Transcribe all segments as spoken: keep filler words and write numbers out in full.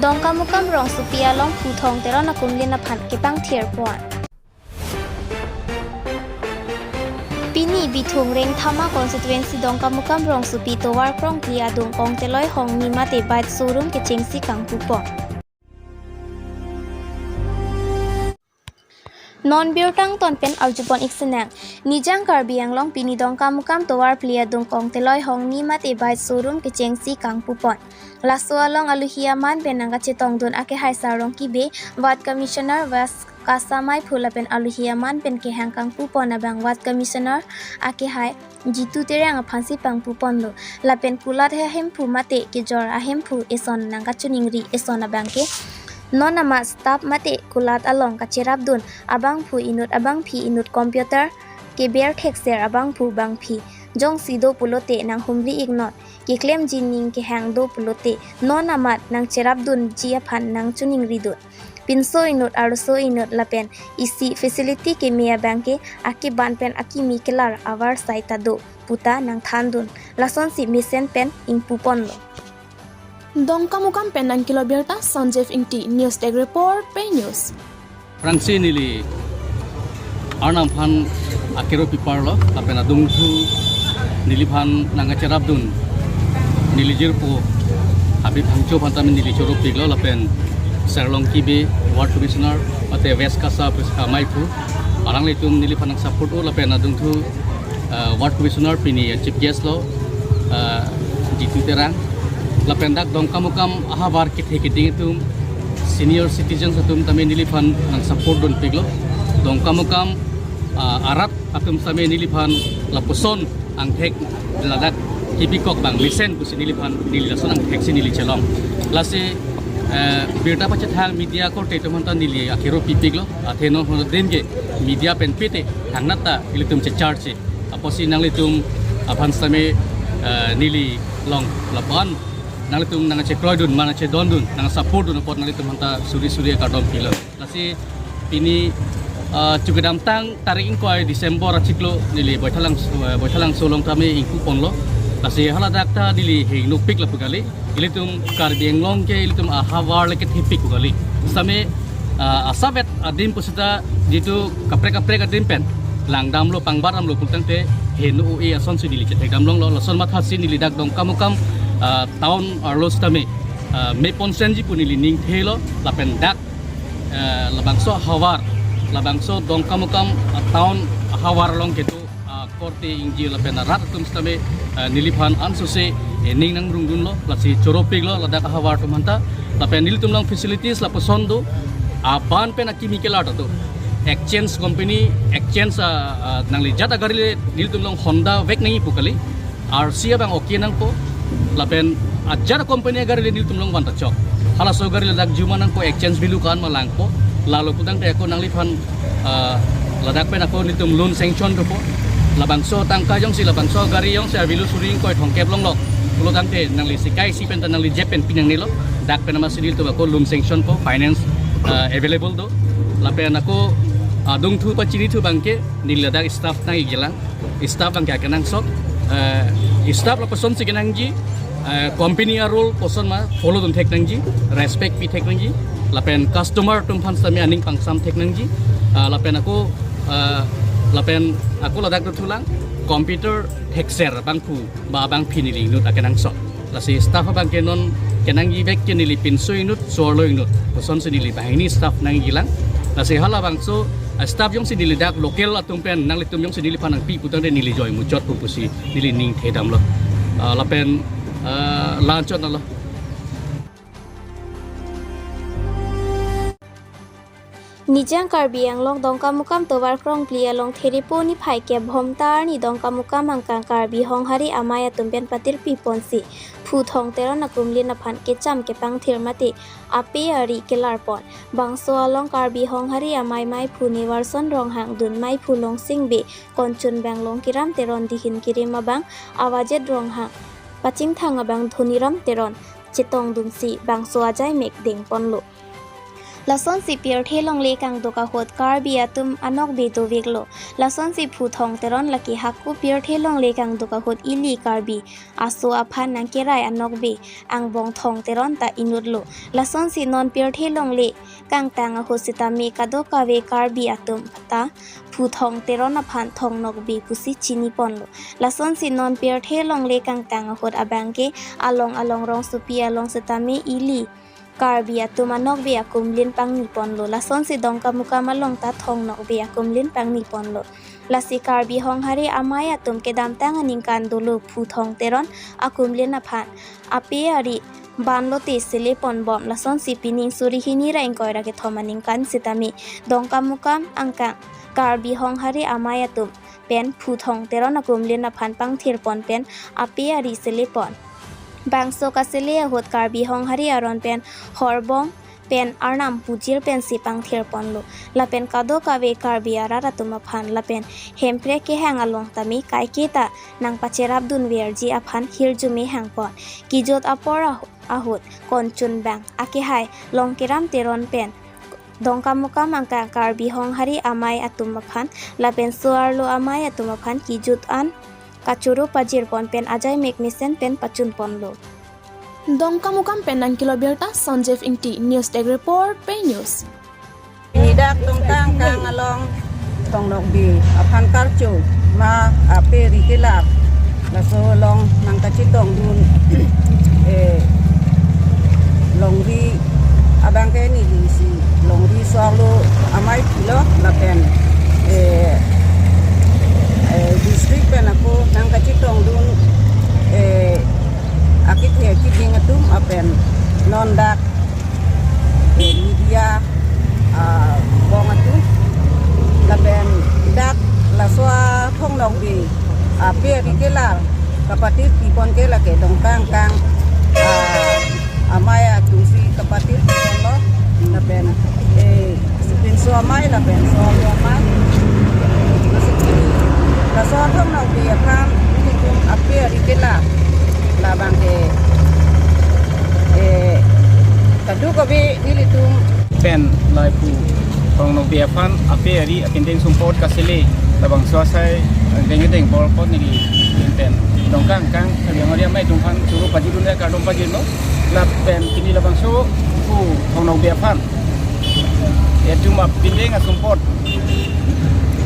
Dongkamukam rongsopi along Phu Thong Teron akumlin aphan kepangthir pon. Pini Bithung Rengthama constituency Dongkamukam rongsopi tovar krongphli adung kongteloi hongni mate bike showroom kechengsi kangpu pon. Non birta angton pen arjupon ik sinang. Nijang Karbi Anglong pini Dongkamukam tovar phli adung kongteloi hongni mate bike showroom kechengsi kangpu pon. Laso along aluhi aman pen nangkachetongdun akehai Sarlongki Bey, Ward Commissioner West Kasamai Phu lapen aluhi aman pen kehang kangpu pon abang Ward Commissioner akehai Jitu Terang aphansi pangpu ponlo. Lapen kulat ahemphu mate kejor ahemphu eson nangkachiningri eson abangke non amat staff mate kulat along kacherapdun abangphu inut abangphi inut computer keber thekser abangphu bangphi jongsi do pulote nanghumri iknon, keklem jining kehang do pulote non amat nangcherapdunji aphan nangchiningridun. Pinso inut arloso inut lapen isi facility keme abangke akeban pen akimi kelar avarsai ta do puta nangthandun. Lasonsi mesen pen ingpu ponlo. Dongkamukam pen nangkelo birta Sanjeev Ingti, News Desk Report, Pei News. Aphrangsi neli Arnam aphan akero piparlo, lapen adungthu neliphan nangkacherapdun neli jirpo Habib Hangcho aphan tame neli choropiklo, lapen Sarlongki Bey, Ward Commissioner mate West Kasa Pris Amai Phu, alanglitum neliphan nangsupport o, lapen adungthu, eh, Ward Commissioner pini Chief Guest lo, eh, Jitu Terang, lapen dak Dongkamukam ahavar kethe keding atum, senior citizens atum tame neliphan nangsupportdunpiklo. Dongkamukam, ah, arat atum tame neliphan lapuson angthek ladak kipikok abang mesen pusi neliphan neli lason angtheksi neli chelong. Lasi, eh, birta pachethang media korte atum aphanta neli akero pipiklo. Athe non hono din ke media pen pite thangnat ta ilitum checharche. Apotsi nanglitum aphan tame, eh, neli long lapu-an nanglitum nangchekroidun, mane chedondun, nangsupportdun apot nanglitum aphanta suri suri akardom pilo. Lasi pini, eh, chu kedamtang tarik ingkoi December achiklo neli Baithalangso, eh, Baithalangso along tame ingpu ponlo. Lasi haladak ta neli hingno pik lapu kali. Ilitum Karbi Anglong ke ilitum ahavar le kethepik pu kali. Same, ah, asavet adim pusita jitu kaprek kaprek adim pen langdamlo pangbar damlo pulotangte heno o-e asonsi neli chethekdam longlo. Lason mathatsi neli dak Dongkamukam, ah, town arlo sitame, ah, me ponsenji pu neli ningthelo lapen dak, eh, labangso ahavar, labangso Dongkamukam, ah, town ahavar along kedo, ah, korte ingji lapen arat atum sitame, eh, neliphan ansose, eh, ning nangrungdunlo, lasi choropiklo ladak ahavar atum aphanta, lapen nelitum along facilities lapuson do, aban pen akimi kelar ta do. Exchange company, exchange, ah, ah, nangli jat agari le nelitum along Honda vek nangji pu kali, R C abang okay nangpo, lapen ajat company agari le nelitum along van ta chok. Halaso agari le dak juma nangpo, exchange value ko-an ma langpo. Lalo pulotangte ako nangliphan, ah, ladak pen ako nelitum loan sanction dopo. Labangso tangka jongsi labangso agari jongsi a-value suri ingkoi thomkep longlok pulotangte nangli sikai isi pen ta nangli jep pen pi nangnelo. Dak pen amatsi nelitum ako loan sanction po, finance, ah, available do. Lapen ako adungthu pachinithu abangke neli ladak staff nangji lang. Staff abangke akenangsot, eh, staff lapusonsi kenangji, eh, company a-rule puson ma follow dun thek nangji, respect pi thek nangji, lapen customer atum aphan sitame aning pangsam thek nangji, ah, lapen ako, ah, lapen ako ladak dothulang, computer thekser abangphu ba abangphi neli inut akenangsot. Lasi staff abangke non kenangji vek ke neli pinso inut, so-arlo inut pusonsi neli banghini staff nangji lang. Lasi halabangso, ah, staff jongsi neli dak local atum pen nanglitum jongsi neliphan nangpi pulotangte neli joi muchot pu pusi neli ningthedamlo. Ah, lapen, ah, la-anchot nalo. Nijang Karbi Anglong Dongkamukam tovar krongphli along Therepo niphai kep Bhomta arni Dongkamukam angkang Karbi Honghari Amei atum pen patirpi ponsi Phu Thong Teron akumlin aphan kecham kepangthir mate ape ari kelar pon. Bangso along Karbi Honghari Amei Meiphu Nevarson Ronghang dun Meiphu Longsing Bey, Konchun Banglong Kiram Teron, Dihin Kirim abang Awajet Ronghang, Pachingthang abang Dhoniram Teron chetongdunsi bangso ajai mek dengponlo. Lasonsi pirthe longle kangduk ahut Karbi atum anokbe doveklo. Lasonsi Phu Thong Teron lake hako pirthe longle kangduk ahut ili Karbi aso aphan nangkerai anokbe angbong Thong Teron ta inutlo. Lasonsi non pirthe longle kangtang ahut sitame kadokave Karbi atum ta Phu Thong Teron aphan Thong Nokbe pusi chiniponlo. Lasonsi non pirthe longle kangtang ahut abangke along along rongsopi along sitame ili Karbi atum anokbe akumlin pangniponlo. Lasonsi Dongkamukam along ta Thong Nokbe akumlin pangniponlo. Lasi Karbi Honghari amei atum kedamtang aningkan dolo Phu Thong Teron akumlin aphan ape ari banlote seleponbom. Lasonsi pining suri hini ra ingkoi ra kethom aningkan sitame Dongkamukam angkang Karbi Honghari amei atum pen Phu Thong Teron akumlin aphan pangthirpon pen ape ari selepon. Bangso kasele ahut Karbi Honghari aron pen horbong pen arnam pujir pensi pangthirponlo. Lapen kadokave Karbi arat atum aphan lapen Hemprek kehang along tame kaiketa nangpacherapdunverji aphan hirjume hangpon. Kejut apor ah-, ahut konchun bang akehai Longkeram Teron pen Dongkamukam angkang Karbi Honghari amei atum aphan lapen so-arlo amei atum aphan kejut an kachoro pajirpon pen ajaimek mesen pen pachunponlo. Dongkamukam pen nangkelo birta Sanjeev Ingti, News Desk Report, Pei News. Nidak Dongkamukam along Thong Nokbe aphan karcho ma ape ari kelar, laso along nangkachetongdun eh, longri abangke neli si longri so-arlo amei philo lapen eh, eh, district pen ako nangkachetongdun eh, akethe kiding atum apen non dak eh, media ah, bong atum lapen dak laso a Thong Nokbe ape ari kelar kapatir pipon ke lake Dongkamukam ah, amei atum si kapatir piponlo lapen eh, pinso amei lapen so-arlo amei. Laso Thong Nokbe aphan nelitum ape ari kelar labangke eh, kadokave nelitum pen la Phu Thong Nokbe aphan ape ari apindeng sumpot kasele labangso asai dengdeng bolpot neli pen Dongkamukam Karbi Honghari amei atum aphan choro pajirun ya kardom pajirlo lapen pini labangso Phu Thong Nokbe aphan etum apindeng asumpot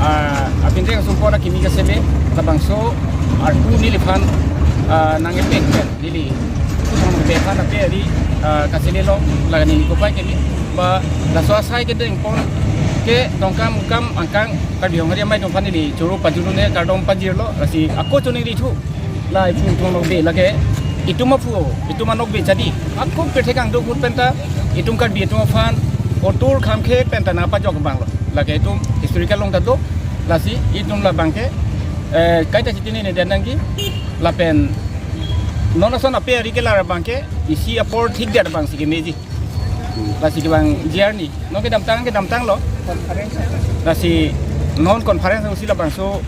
ah, apindeng asumpot akimi kasele labangso arpu neliphan ah, nangkepek pen neli Phu Thong Nokbe aphan ape ari ah, kaselelo laga neli kopai kemi ba laso asai kedengpon ke Dongkamukam angkang Karbi Honghari amei atum aphan neli choro pajirun ya kardom pajirlo lasi ako choningrithu la Phu Thong Nokbe lake itum aphu itum anokbe chadi ako pirthe kangduk ahut penta itum Karbi atum aphan otur khamkhe penta nangpajok abanglo lake itum historical along ta do lasi itum labangke eh, kaita chitini ne dan nangji lapen non ason ape ari kelar abangke isi apor thikdet abangsi kemeji. Lasi kevang J R ni. Non kedamtang kedamtanglo. Lasi non conference usi labangso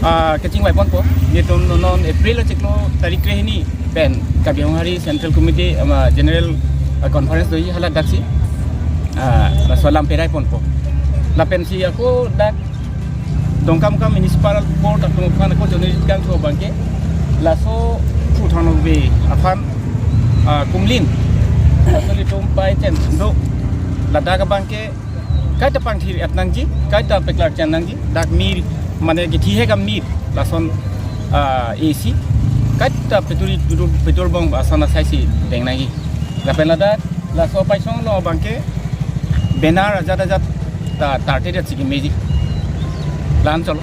ah, kachingvaiponpo. Nelitum non April achiklo tarik krehini pen Karbi Honghari Central Committee ama General ah, Conference doji hala daksi ah, laso alam peraiponpo. Lapensi ako dak Dongkamukam Municipal Board atum aphan ako choningri kangthu abangke laso Phu Thong Nokbe aphan ah, kumlin laso ilitum pai chen do ladak abangke kaita pangthir-et nangji, kaita peklar chen nangji, dak mir mane kethihek amir lason ah, A C kaita peturi petur petur bong ason asaisi deng nangji. Lapen ladak laso paisong along abangke banner ajat ajat ta tartedet si kemeji. La-an cholo.